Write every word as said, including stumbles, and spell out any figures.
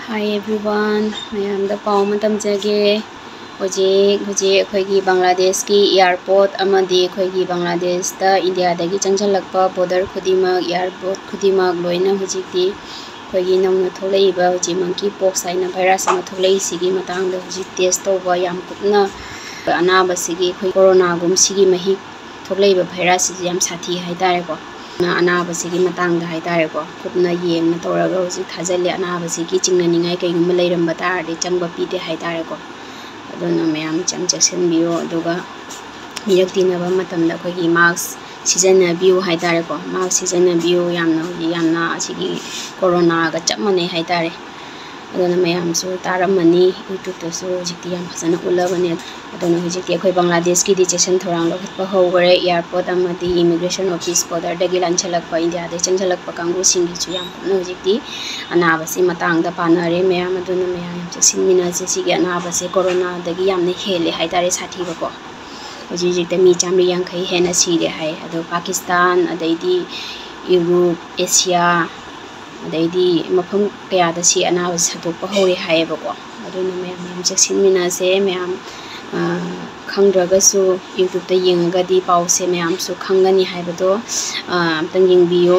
Hi everyone, ꯃꯌꯥꯝꯗ ꯄꯥꯎ ꯑꯃ ꯇꯝꯖꯒꯦ꯫ ꯍꯧꯖꯤꯛ ꯍꯧꯖꯤꯛ ꯑꯩꯈꯣꯏꯒꯤ ꯕꯪꯒ꯭ꯂꯥꯗꯦꯁꯀꯤ airport ꯑꯃꯗꯤ ꯑꯩꯈꯣꯏꯒꯤ ꯕꯪꯒ꯭ꯂꯥꯗꯦꯁꯇ ꯏꯟꯗꯤꯌꯥꯗꯒꯤ ꯆꯪꯁꯤꯜꯂꯛꯄ border ꯈꯨꯗꯤꯡꯃꯛ, airport ꯈꯨꯗꯤꯡꯃꯛ ꯂꯣꯏꯅ ꯍꯧꯖꯤꯛꯇꯤ ꯑꯩꯈꯣꯏꯒꯤ ꯅꯧꯅ ꯊꯣꯛꯂꯛꯏꯕ ꯍꯧꯖꯤꯛ monkey pox ꯍꯥꯏꯅ virus ꯑꯃ ꯊꯣꯛꯂꯛꯏꯁꯤꯒꯤ ꯃꯇꯥꯡꯗ ꯍꯧꯖꯤꯛ test ꯇꯧꯕ ꯌꯥꯝ ꯀꯨꯞꯅ, ꯑꯅꯥꯕꯁꯤꯒꯤ ꯑꯩꯈꯣꯏ ꯀꯣꯔꯣꯅꯥꯒꯨꯝ ꯁꯤꯒꯤ ꯃꯍꯤꯛ ꯊꯣꯛꯂꯛꯏꯕ virus ꯁꯤꯁꯨ ꯌꯥꯝ ꯁꯥꯊꯤ ꯍꯥꯏꯇꯥꯔꯦꯀꯣ꯫ ꯑꯅꯥꯕꯁꯤꯒꯤ ꯃꯇꯥꯡꯗ ꯍꯥꯏꯇꯥꯔꯦꯀꯣ, ꯀꯨꯞꯅ ꯌꯦꯡꯅ ꯇꯧꯔꯒ ꯍꯧꯖꯤꯛ ꯊꯥꯖꯤꯜꯂꯤ꯫ ꯑꯅꯥꯕꯁꯤꯒꯤ ꯆꯤꯡꯅꯅꯤꯡꯉꯥꯏ ꯀꯩꯒꯨꯝꯕ ꯂꯩꯔꯝꯕ ꯇꯥꯔꯗꯤ ꯆꯪꯕ ꯄꯤꯗꯦ ꯍꯥꯏꯇꯥꯔꯦꯀꯣ꯫ ꯑꯗꯨꯅ ꯃꯌꯥꯝ ꯌꯥꯝ ꯆꯦꯛꯁꯤꯟꯕꯤꯌꯨ꯫ ꯑꯗꯨꯒ ꯃꯤꯔꯛ ꯇꯤꯟꯅꯕ ꯃꯇꯝꯗ ꯑꯩꯈꯣꯏꯒꯤ mask ꯁꯤꯖꯤꯟꯅꯕꯤꯌꯨ ꯍꯥꯏꯇꯥꯔꯦꯀꯣ꯫ Mask ꯁꯤꯖꯤꯟꯅꯕꯤꯌꯨ꯫ ꯌꯥꯝꯅ ꯍꯧꯖꯤꯛ ꯌꯥꯝꯅ ꯑꯁꯤꯒꯤ ꯀꯣꯔꯣꯅꯥꯒ ꯆꯞ ꯃꯥꯟꯅꯩ ꯍꯥꯏꯇꯥꯔꯦ꯫ ꯑꯗꯨꯅ ꯃꯌꯥꯝꯁꯨ ꯇꯥꯔꯝꯃꯅꯤ, YouTube ꯇꯁꯨ ꯍꯧꯖꯤꯛꯇꯤ ꯌꯥꯝ ꯐꯖꯅ ꯎꯠꯂꯕꯅꯦ꯫ ꯑꯗꯨꯅ ꯍꯧꯖꯤꯛꯇꯤ ꯑꯩꯈꯣꯏ ꯕꯪꯒ꯭ꯂꯥꯗꯦꯁꯀꯤꯗꯤ ꯆꯦꯛꯁꯤꯟ ꯊꯧꯔꯥꯡ ꯂꯧꯈꯠꯄ ꯍꯧꯈ꯭ꯔꯦ꯫ Airport ꯑꯃꯗꯤ immigration office, border ꯗꯒꯤ ꯂꯥꯟꯁꯤꯜꯂꯛꯄ, ꯏꯟꯗꯤꯌꯥꯗꯒꯤ ꯆꯪꯁꯤꯜꯂꯛꯄ ꯀꯥꯡꯕꯨꯁꯤꯡꯒꯤꯁꯨ ꯌꯥꯝ ꯀꯟꯅ ꯍꯧꯖꯤꯛꯇꯤ ꯑꯅꯥꯕꯁꯤ ꯃꯇꯥꯡꯗ ꯄꯥꯅꯔꯦ ꯃꯌꯥꯝ꯫ ꯑꯗꯨꯅ ꯃꯌꯥꯝ ꯌꯥꯝ ꯆꯦꯛꯁꯤꯟꯃꯤꯟꯅꯁꯦ꯫ ꯁꯤꯒꯤ ꯑꯅꯥꯕꯁꯦ ꯀꯣꯔꯣꯅꯥꯗꯒꯤ ꯌꯥꯝꯅ ꯍꯦꯜꯂꯦ ꯍꯥꯏꯇꯥꯔꯦ ꯁꯥꯊꯤꯕꯀꯣ꯫ ꯍꯧꯖꯤꯛ ꯍꯧꯖꯤꯛꯇ ꯃꯤ ꯆꯥꯝꯃꯔꯤ ꯌꯥꯡꯈꯩ ꯍꯦꯟꯅ ꯁꯤꯔꯦ ꯍꯥꯏ꯫ ꯑꯗꯣ ꯄꯥꯀꯤꯁꯇꯥꯟ, ꯑꯗꯩꯗꯤ ꯌꯨꯔꯣꯞ, ꯑꯦꯁꯤꯌꯥ, ꯑꯗꯩꯗꯤ ꯃꯐꯝ ꯀꯌꯥꯗ ꯁꯤ ꯑꯅꯥꯕꯁꯤ ꯁꯟꯗꯣꯛꯄ ꯍꯧꯔꯦ ꯍꯥꯏꯌꯦꯕꯀꯣ꯫ ꯑꯗꯨꯅ ꯃꯌꯥꯝ ꯌꯥꯝ ꯆꯦꯛꯁꯤꯟꯃꯤꯟꯅꯁꯦ꯫ ꯃꯌꯥꯝ, ꯑ, ꯈꯪꯗ꯭ꯔꯒꯁꯨ YouTube ꯌꯦꯡꯉꯒꯗꯤ ꯄꯥꯎꯁꯦ ꯃꯌꯥꯝꯁꯨ ꯈꯪꯒꯅꯤ ꯍꯥꯏꯕꯗꯣ, ꯑ, ꯑꯝꯇꯪ ꯌꯦꯡꯕꯤꯌꯨ꯫